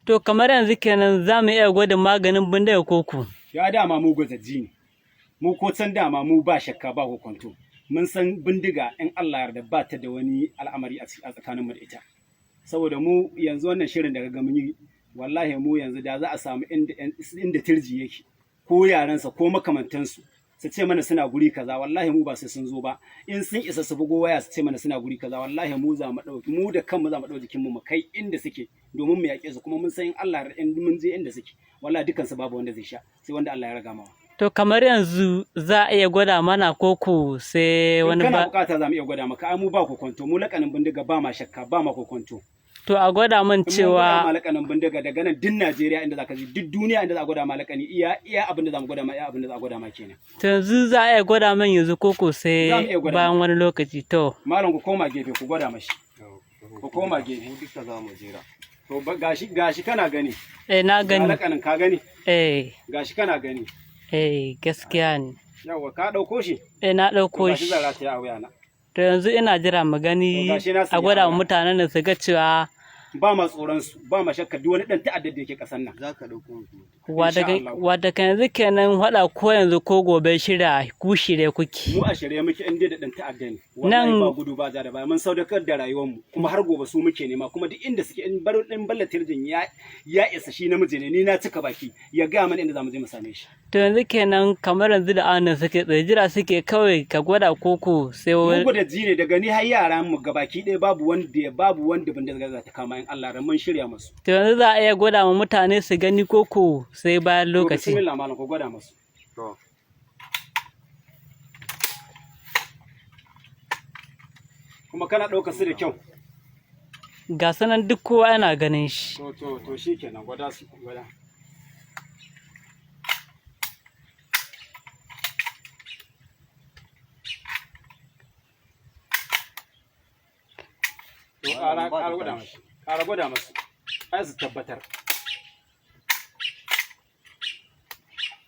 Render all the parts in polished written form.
To kamar yanzu kenan za mu iya gwada maganin bindiga koko. Ya dama mu gwazajji ne. Mu ko can dama mu ba shakka ba kwanto. Mun san bindiga in Allah yarda ba ta da wani al'amari a tsakaninmu da ita. Saboda mu yanzu wannan shirin da ga mun yi, wallahi mu yanzu da za a samu inda Turji yake ko yaransa ko makamantansu su ce mana suna guri kaza, wallahi mu ba sai sun zo ba. In sun isa su bugo waya su ce mana suna guri kaza, wallahi mu za mu dauki, mu da kanmu za mu dauki jikinmu mu kai inda suke domin mu yaƙe su. Kuma mun san in Allah in mun je inda suke, wallahi dukkan su babu wanda zai sha sai wanda Allah ya raga mawa. To kamar yanzu za a iya gwada mana koko sai wani kana ba bukata za mu iya gwada maka. Ai mu ba kokonto, mu lakanin bindiga ba ma shakka ba ma kokonto. To a gwada min In mun gwada cewa ma lakanin bindiga daga nan duk Najeriya inda zaka ji, duk duniya inda za a gwada ma lakani, iya iya abin da za mu gwada ma, iya abin da za a gwada ma kenan. To yanzu za a iya gwada min yanzu koko Za sai mu iya gwada bayan wani lokaci to. Malam, ku koma gefe ku gwada mashi. Ku koma gefe. Mu duka za mu jera. To gashi gashi kana gani. Eh, na Ga gani. lakanin ka gani. Eh. Gashi kana gani. Eh, gaskiya ne. Yawwa, ka dauko shi. Eh, na To ɗauko gashi shi. zan rataya a wuyana. To yanzu ina jira mu gani To gashi na a sanya gwada wa a wuya. mutanen da su ga cewa Ba ma tsoron su, ba ma shakka duk wani dan ta'addar da yake kasan nan. Za ka ɗauko mu kuma. Insha Allah. Wata kan yanzu kenan faɗa ko yanzu ko gobe shirya ku shirye kuke. Mu a shirye muke in dai da dan ta'adda ne. Wallahi Nan ba gudu ba ja da baya, mun sadaukar da rayuwar mu kuma har gobe su muke nema. Kuma duk inda suke, in bar din balla Tirjin ya isa shi namiji ne, ni na cika baki, ya ga mana inda zamu je mu same shi. To yanzu kenan kamar yanzu da anan suke tsaye jira suke kawai ka gwada koko sai Mun wani gwada ji ne daga ni har yaran mu gabaki ɗaya, babu wanda bindiga za ta kama in Allah ran mun shirya musu. To yanzu za a iya gwada wa mutane su gani koko sai bayan To lokaci. bismillah malam, ku gwada musu. To. Kuma kana ɗaukar su da kyau. Ga sanan duk kowa yana ganin shi. To shikenan, gwada su, gwada. To ƙara gwada masu. Ƙara gwada masu. Ai su tabbatar.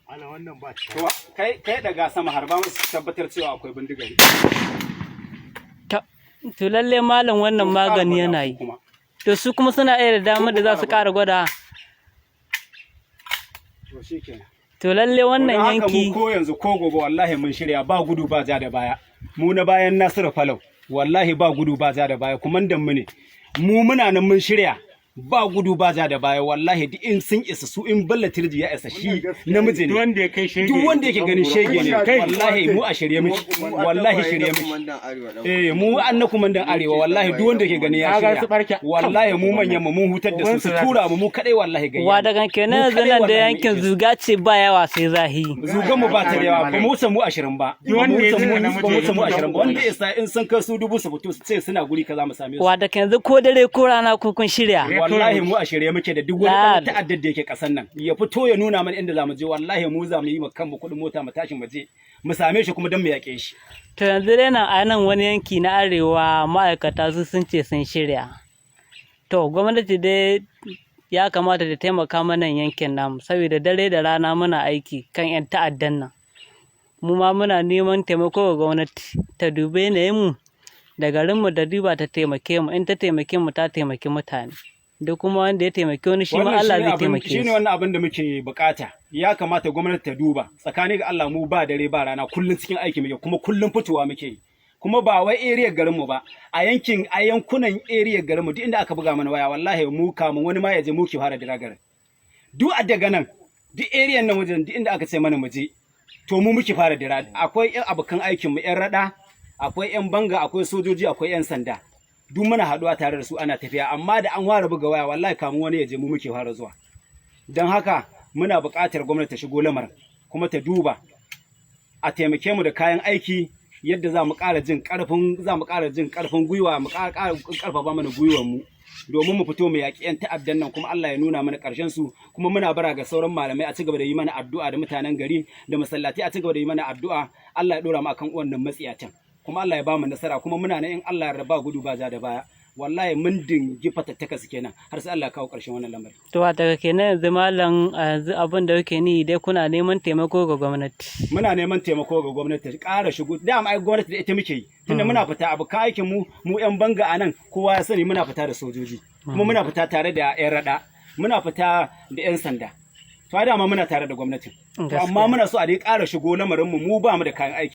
Ana wannan ba ta. To kai daga sama harba musu su tabbatar cewa akwai bindigar. To lalle malam wannan To, ƙara magani gwada yana ku yi. kuma. To su kuma suna iya da damar da za su ƙara gwada. To shikenan. To lalle wannan Don haka mu yanki ko yanzu ko gobe wallahi mun shirya, ba gudu ba ja da baya. Mu na bayan Nasiru Falau wallahi ba gudu ba ja da baya, kumandan mu ne. Mu muna nan mun shirya, ba gudu ba ja da baya. Wallahi duk in sun isa su, in Balla Tirji ya isa shi namiji ne, Duk wanda ya kai shege. duk wanda yake ganin shege ne, Kai. wallahi mu a shirye muke, wallahi shirye muke. Kumandan Arewa ɗan. Eh, mu an na kumandan Arewa, wallahi duk wanda yake ganin ya Kaga su shirya, barke. wallahi mu manyan mu mun hutar da su, su tura mu, mu kadai wallahi gayya wa ne. daga kenan Mu yanzu kadai nan da wallahi mu yankin ishe su. zuga ce ba yawa sai zahi. Zugan mu ba ta da yawa, ba mu wuce mu 20 ba. Duk wanda ya Ba mu zina wuce mu ba mu wuce mu namiji 20 ba. Wanda isa in sun kai su 1000 su fito su ce suna guri kaza mu same su. Wa daga yanzu ko dare ko rana ko kun shirya. Wallahi mu a shirye muke da duk wani Lal. dan ta'addar da yake kasan nan ya fito ya nuna mana inda zamu je, wallahi mu za mu yi ma kanmu kuɗin mota mu tashi mu je mu same shi kuma don mu yaƙe shi. To yanzu dai nan a nan wani yanki na arewa ma'aikata su sun ce sun shirya. To gwamnati dai ya kamata ta taimaka mana yankin namu saboda dare da rana muna aiki kan 'yan ta'addan nan. Mu ma muna neman taimako ga gwamnati ta dube yanayin mu da garinmu da duba ta taimake mu, in ta taimake mu ta taimaki mutane. Duk kuma wanda ya taimaki wani shi ma Wannan Allah shine zai taimake shine shi. wannan abin da muke bukata, ya kamata gwamnati ta duba. Tsakani ga Allah mu ba dare ba rana, kullun cikin aiki muke kuma kullun fitowa muke yi. Kuma ba wai area garinmu ba, a yankin a yankunan area garinmu, duk inda aka buga mana waya wallahi mu kamun wani ma ya je mu ke fara dira garin. Duk a daga nan duk area nan wajen, duk inda aka ce mana mu je to mu muke fara dira. Akwai yan abokan aikin mu yan rada, akwai yan banga, akwai sojoji, akwai yan sanda, duk muna haduwa tare da su ana tafiya. Amma da an fara buga waya wallahi kamun wani ya je mu muke fara zuwa. Don haka muna buƙatar gwamnati ta shigo lamarin kuma ta duba a taimake mu da kayan aiki yadda za mu ƙara jin ƙarfin za mu ƙara jin ƙarfin gwiwa, mu ƙara ƙarfafa mana gwiwar mu domin mu fito mu yaƙi 'yan ta'addan nan, kuma Allah ya nuna mana ƙarshen su. Kuma muna bara ga sauran malamai a ci gaba da yi mana addu'a, da mutanen gari da masallatai a ci gaba da yi mana addu'a, Allah ya ɗora mu akan wannan matsiyatan kuma Allah ya ba mu nasara. Kuma muna nan in Allah ya raba gudu ba ja da baya, wallahi mun dingi fatattaka su kenan har sai Allah ya kawo ƙarshen wannan lamari. To wa daga kenan yanzu malam a yanzu abin da kuke ni dai kuna neman taimako ga gwamnati. Muna neman taimako ga gwamnati ta ƙara shigo. Dama ai gwamnati da ita muke yi, tunda muna fita abu aikin mu, mu yan banga a nan kowa ya sani muna fita da sojoji kuma muna fita tare da yan rada. Muna fita da 'yan sanda. To, a dama muna tare da gwamnatin. To, Gaskiya. amma muna so a dai ƙara shigo lamarin mu, mu ba mu da kayan aiki.